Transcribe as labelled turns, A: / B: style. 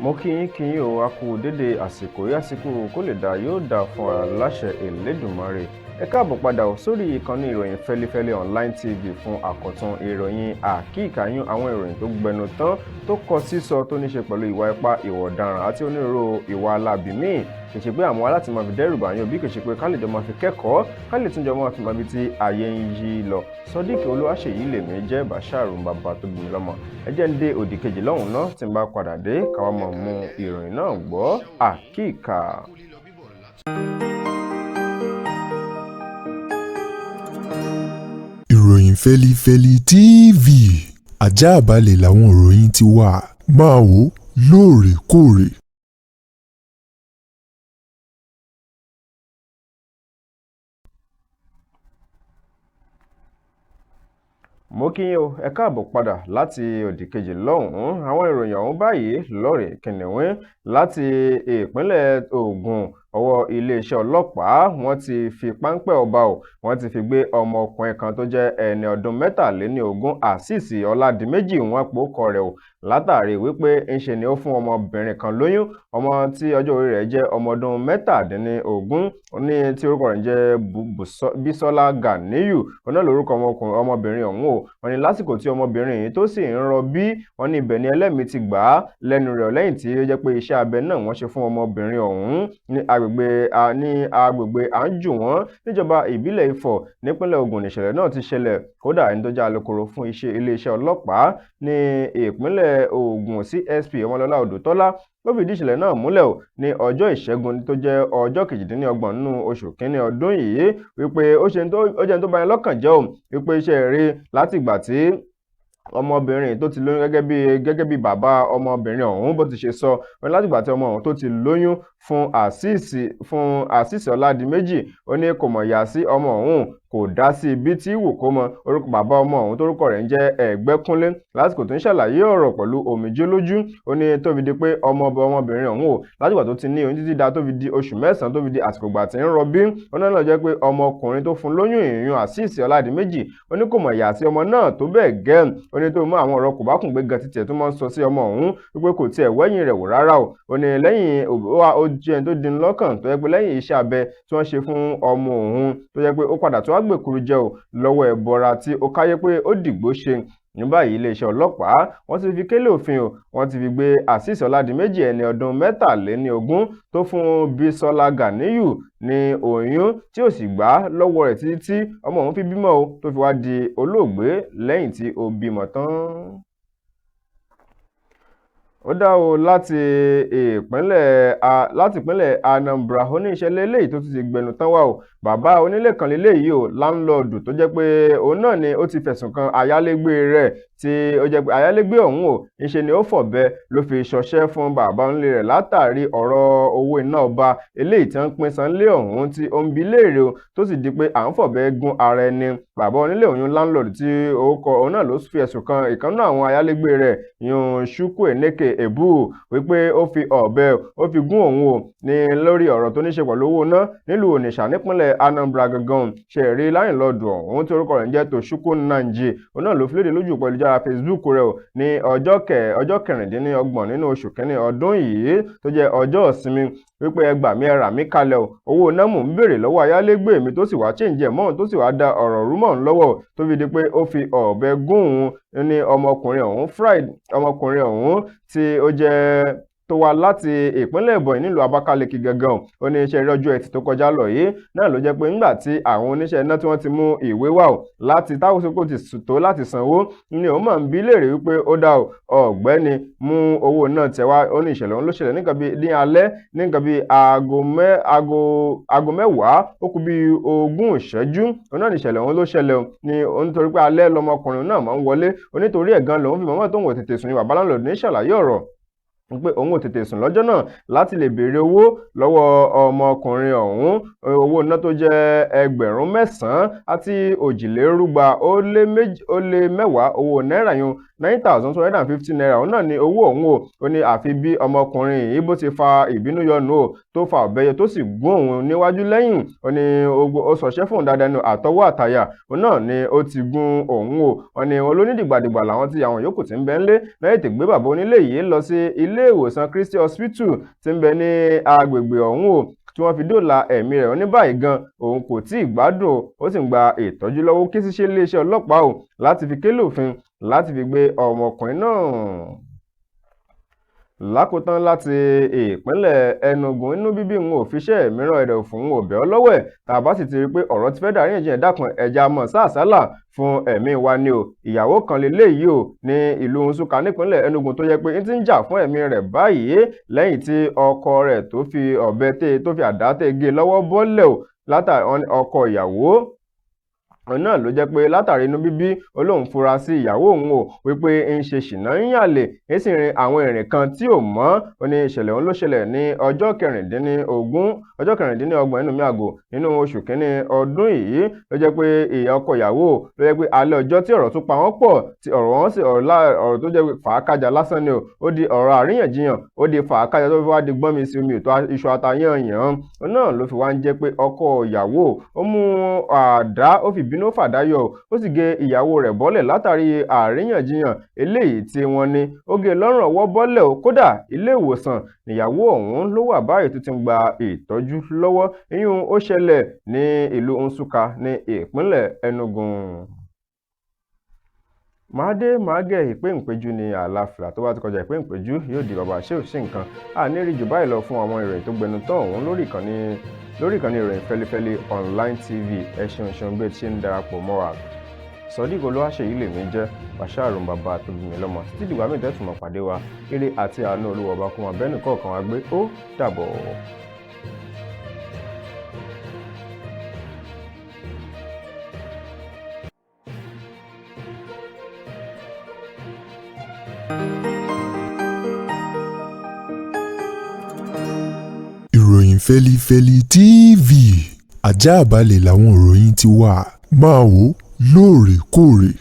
A: Mo kí yín kí yín o, a kú dédé àsìkò yìí, àsìkò kó lè dáa yóò dáa fún wa láṣẹ Elédùmarè. Ẹ káàbọ̀ padà sórí ìkànnì ìròyìn Fẹ́lifẹ́li Online TV fún àkọ́tún ìròyìn àkíkàyún, àwọn ìròyìn tó gbẹnu tán, tó kọ sísọ, tó ní ṣe pẹ̀lú ìwà ipá, ìwà ọ̀daràn àti onírúurú ìwà alábì míì. Kì í ṣe pé àwọn aláti máa fi dẹ́rù bàyàn, bí kì í ṣe pé ká lè jọ máa fi kẹ́kọ̀ọ́, ká lè tún jọ máa fi mọ ibi tí ayé ń yí lọ. Sodiq Olúwaṣèyí lèmi jẹ́, Bàṣàrù bàbá tó bí mi lọ́mọ. Ẹ jẹ́ ń dé òdì kejì lọ́hùn náà, tí n bá padà dé, káwá máa mú ìròyìn náà gbọ́ àkíkà.
B: Ìròyìn Fẹ́lifẹ́li TV, àjààbálẹ̀ làwọn ìròyìn ti wà, máa wò ó lóòrèkóòrè.
A: Mo kí yín o, ẹ káàbọ̀ padà láti òdì kejì lọ́hùn-ún. Àwọn ìròyìn ọ̀hún báyìí lọ́rẹ̀ẹ́ kìnìún láti ìpínlẹ̀ Ògùn. Ọwọ́ iléeṣẹ́ ọlọ́pàá, wọ́n ti fi páńpẹ́ ọba ò, wọ́n ti fi gbé ọmọkùnrin kan tó jẹ́ ẹni ọdún 23, Azeez Ọládìméjì wọ́n pòókọ rẹ̀ o, látàrí wípé ńṣe ni ó fún ọmọbìnrin kan lóyún, ọmọ tí ọjọ́ orí rẹ̀ jẹ́ ọmọ ọdún 17 ní, tí orúkọ rẹ̀ ń jẹ́ Bísọ́lá Ganiyu. Òun náà lórúkọ ọmọbìnrin ọ̀hún o. Wọ́n ní lásìkò tí ọmọbìnrin yìí tó sì ń rọbí, wọ́n ní ibẹ̀ ni ẹlẹ́mìí ti gbà á lẹ́nu rẹ̀, lẹ́yìn tí ó jẹ́ pé iṣẹ́ abẹ náà wọ́n ṣe fún ọmọbìnrin ọ̀hún ní agbègbè Àǹjùwọ̀n níjọba ìbílẹ̀ Ifọ̀ nípínlẹ̀ Ògùn níṣẹ̀lẹ̀ náà ti ṣẹlẹ̀. Kódà ẹni tó jẹ́ alukoro fún iléeṣẹ́ ọlọ́pàá ní ìpínlẹ̀ Ògùn, CSP Ọmọlọ́lá Odùtọ́lá, ló fìdí ìṣẹ̀lẹ̀ náà múlẹ̀ o ní ọjọ́ Ìṣẹ́gun tó jẹ́ ọjọ́ 28 nínú oṣù kínní ọdún yìí, wípé ó jẹ́ tó bani lọ́kàn jẹ́ o, wípé iṣẹ́ rí láti ìgbà tí ọmọbìnrin tó ti lóyún, gẹ́gẹ́ bí bàbá ọmọbìnrin ọ̀hún bó ti ṣe sọ wọn, látìgbà tí ọmọ ọ̀hún tó ti lóyún fún Azeez Ọládìméjì, ó ní kò mọ̀ yá sí ọmọ ọ̀hún, kò dá sí ibi tí wù kó mọ. Orúkọ bàbá ọmọ ọ̀hún torúkọ rẹ̀ ń jẹ́ Ẹ̀gbẹ́kúnlé. Lásìkò tó ń ṣàlàyé ọ̀rọ̀ pẹ̀lú omijé lójú, ó ní tó fi di pé ọmọbìnrin ọ̀hún o, látìgbà tó ti ní oyún títí da tó fi di oṣù 9, tó fi di àsìkò ìgbà tí ń rọbí, ó náà jẹ́ pé ọmọkùnrin tó fún lóyún, ìyún Azeez Ọládìméjì, ó ní kò mọ̀ yà sí ọmọ náà tó bẹ́ẹ̀ gẹ́. Ó ní tó mú àwọn ọ̀rọ̀ kò bá kùn gbé gan títí ẹ̀ tó máa ń sọ sí ọmọ ọ̀hún, wípé kò tiẹ̀ wẹ́yìn rẹ̀ wò rárá o. Ó ní lẹ́yìn ó jẹ́ ẹni tó dín lọ́kàn tó jẹ́ pé lẹ́yìn iṣẹ́ abẹ tí wọ́n ṣe fún ọmọ òun, tó jẹ́ pé ó padà tó wá gbèkúrú jẹ́ o lọ́wọ́ ẹ̀bọra tí ó káyé pé ó dìgbò ṣe. Ní báyìí, iléeṣẹ́ ọlọ́pàá wọ́n ti fi kélé òfin o, wọ́n ti fi gbé Azeez Ọládìméjì ẹni ọdún 23 tó fún Bísọ́lá Ganiyu ní oyún tí ó sì gbà á lọ́wọ́ rẹ̀ títí tí ọmọ òun fi bímọ o, tó fi wá di olóògbé lẹ́yìn tí ó bímọ tán. Ó dá o, láti ìpínlẹ̀ Anambra, ó ní ìṣẹ̀lẹ̀ eléyìí tó tún ti gbẹnu tán wá o. Bàbá onílé kan leléyìí o, láńlọ́ọ̀dù tó jẹ́ pé òun náà ni ó ti fẹ̀sùn kan ayálégbé rẹ̀, tí ó jẹ́ pé ayálégbé ọ̀hún o, ńṣe ni ó fọ̀bẹ ló fi ṣọṣẹ́ fún bàbá onílé rẹ̀ látàrí ọ̀rọ̀ owó iná ọba eléyìí tí wọ́n ń pín san lé ọ̀hún, tí ó ń bi léèrè o, tó sì di pé à ń fọ̀bẹ gún ara ẹni. Bàbá onílé ọ̀hún, láńlọ́ọ̀dù tí orúkọ òun náà ló fi ẹ̀sùn kan ìkan náà àwọn ayálégbé rẹ̀, yun Chukwuemeka Ebu, wípé ó fi ọ̀bẹ ó fi gún òun o ní lórí ọ̀rọ̀ tó ní ṣe pẹ̀lú owó iná nílùú Onitsha nípínlẹ̀ Anambra gangan. Ṣe rí láńlọ́ọ̀dù ọ̀hún tí orúkọ rẹ̀ ń jẹ́ Tochukwu Nnanji, òun náà ló fi léde lójú pẹ̀lú Facebook rẹ̀ o ní ọjọ́ 26 nínú oṣù kínní ọdún yìí tó jẹ́ ọjọ́ ìsinmi, wípé ẹ gbà mí, ẹ rà mí kalẹ̀ o, owó iná mò ń béèrè lọ́wọ́ ayálégbé mi tó sì wá chíǹjẹ̀ mọ́, tó sì wá da ọ̀rọ̀ rú mọ́ òun lọ́wọ́, tó fi di pé ó fi ọ̀bẹ gún òun. Ní ọmọkùnrin ọ̀hún Friday, ọmọkùnrin ọ̀hún tí ó jẹ́ tó wá láti ìpínlẹ̀ Ebonyi nílùú Abakaliki gangan, ó ní iṣẹ́ ìrọ́jú Ẹtì tó kọjá lọ yìí náà ló jẹ́ pé nígbà tí àwọn oníṣẹ́ iná tí wọ́n ti mú ìwé wá o láti táwọn kò ti tó láti sanwó, ni òun máa ń bi léèrè wípé ó dá o, ọ̀gbẹ́ni, mú owó náà tẹ̀ wá. Ó ní ìṣẹ̀lẹ̀ òun ló ṣẹlẹ̀ nǹkan bíi ní alẹ́ ní nǹkan bíi aago 10 ó kù bíi 20 ìṣẹ́jú. Òun náà ní ìṣẹ̀lẹ̀ òun ló ṣẹlẹ̀ ní nítorí pé alẹ́ lọmọkùnrin náà máa ń wọlé, onítorí ẹ̀ gan lòun fi mọ̀mọ́ tóun ò tètè sùn ní bàbá láńlọ́ọ̀dù ní ṣàlàyé ọ̀rọ̀ pé òun ò tètè sùn lọ́jọ́ náà láti lè béèrè owó lọ́wọ́ ọmọkùnrin ọ̀hún, owó iná tó jẹ́ 9,210 owó náírà yún ₦9,250 òun náà ni owó òun o. Ó ní àfi bí ọmọkùnrin yìí bó ti fa ìbínú yọnu o, tó fa ọ̀bẹ yọ tó sì gún òun níwájú lẹ́yìn. Ó ní ó sọṣẹ́ fóun dáadáa ní àtọwọ́ àtàyà òun náà ni ó ti gún òun o. Wọ́n ní olónídìgbàdìgbà làwọn tí àwọn yòókù ti ń bẹ ńlé lẹ́yìn tí gbé bàbá onílé yìí lọ sí ilé ìwòsàn Christi Hospital tí ń bẹ ní agbègbè ọ̀hún o, tí wọ́n fi dóòlà ẹ̀mí rẹ̀. Ó ní báyìí gan òun kò tí ì gbádùn, ó sì ń gba ìtọ́jú lọ́wọ́. Kí ṣiṣẹ́ iléeṣẹ́ ọlọ́pàá o láti fi kélé òfin láti fi gbé ọmọkùnrin náà. Lákòótán, láti ìpínlẹ̀ Enugu, inú bíbí ń ò fiṣẹ́ mìíràn ẹ̀rẹ̀ fún òbẹ̀ ọlọ́wẹ̀. Tá a bá sì ti rí i pé ọ̀rọ̀ ti fẹ́ dàríyànjiyàn, dákun ẹja mọ̀ sáàsálà fún ẹ̀mí wa ni o. Ìyàwó kan lélẹ́yìí o ní ìlú Nsukka nípínlẹ̀ Enugu tó yẹ pé ń ti ń jà fún ẹ̀mí rẹ̀ báyìí lẹ́yìn tí ọkọ rẹ̀ tó fi ọ̀bẹ tẹ́ tó fi àdá tẹ́ gé lọ́wọ́ bọ́lẹ̀ o. Látàrí ọkọ ìyàwó òun náà ló jẹ́ pé látàrí inú bíbí olóhùn fura sí ìyàwó òun o wípé ń ṣe ṣìnà, ń yàlè, ń sì rin àwọn ìrìn kan tí ò mọ́. Ó ní ìṣẹ̀lẹ̀ òun ló ṣẹlẹ̀ ní ọjọ́ 26, ọjọ́ 26 nínú mi àgò nínú oṣù kínní ọdún yìí. Ló jẹ́ pé ìyá ọkọ ìyàwó ló jẹ́ pé alẹ́ ọjọ́ tí ọ̀rọ̀ tún pa wọ́n pọ̀, tí ọ̀rọ̀ wọn sì ọ̀rọ̀ tó jẹ́ fàákájà lásán ni o, ó di ọ̀rọ̀ àríyànjiyàn, ó di fàákájà tó fi wá di gbọ́n mi sí omi ètò iṣu atayanyan. Òun náà ló fi wá ń jẹ́ pé ọkọ ìyàwó ó mú àdá, ó fi bínú fàdáyọ, ó sì gé ìyàwó rẹ̀ bọ́lẹ̀ látàrí àríyànjiyàn eléyìí tí wọ́n ní. Ó gé lọ́rùn ọwọ́ bọ́lẹ̀ o. Kódà ilé ìwòsàn níyàwó ọ̀hún ló wà báyìí tó ti ń gba ìtọ́jú lọ́wọ́. Ìyún ó ṣẹlẹ̀ ní ìlú Nsukka ní ìpínlẹ̀ Enugu. Màá dé màá gẹ̀ ìpéǹpéjú ní àlàáfíà tó bá ti kọjá ìpéǹpéjú yóò di bàbá ṣé ò sí nǹkan. A ní rí jù báyìí lọ fún àwọn ìròyìn tó gbẹnu tán ọ̀hún lórí ìkànnì ìròyìn Fẹ́lifẹ́li Online TV. Ẹ ṣeun ṣeun bí ẹ ti ṣe ń darapọ̀ mọ́ wa. Sodiq Olúwaṣèyí lèmi jẹ́, Bàṣàrùn bàbá tó bí mi lọ́mọ. Títí dìgbà míì tẹ́tù mọ̀ pàdé wa, ire àti àánú Olúwa ọba kó máa bẹ́ẹ̀ nìkọ̀ọ̀kan wa gbé. Ó dàbọ̀.
B: Ìròyìn Fẹ́lifẹ́li TV, ajáàbalẹ̀ làwọn ìròyìn ti wà. Máa wò lóòrèkóòrè.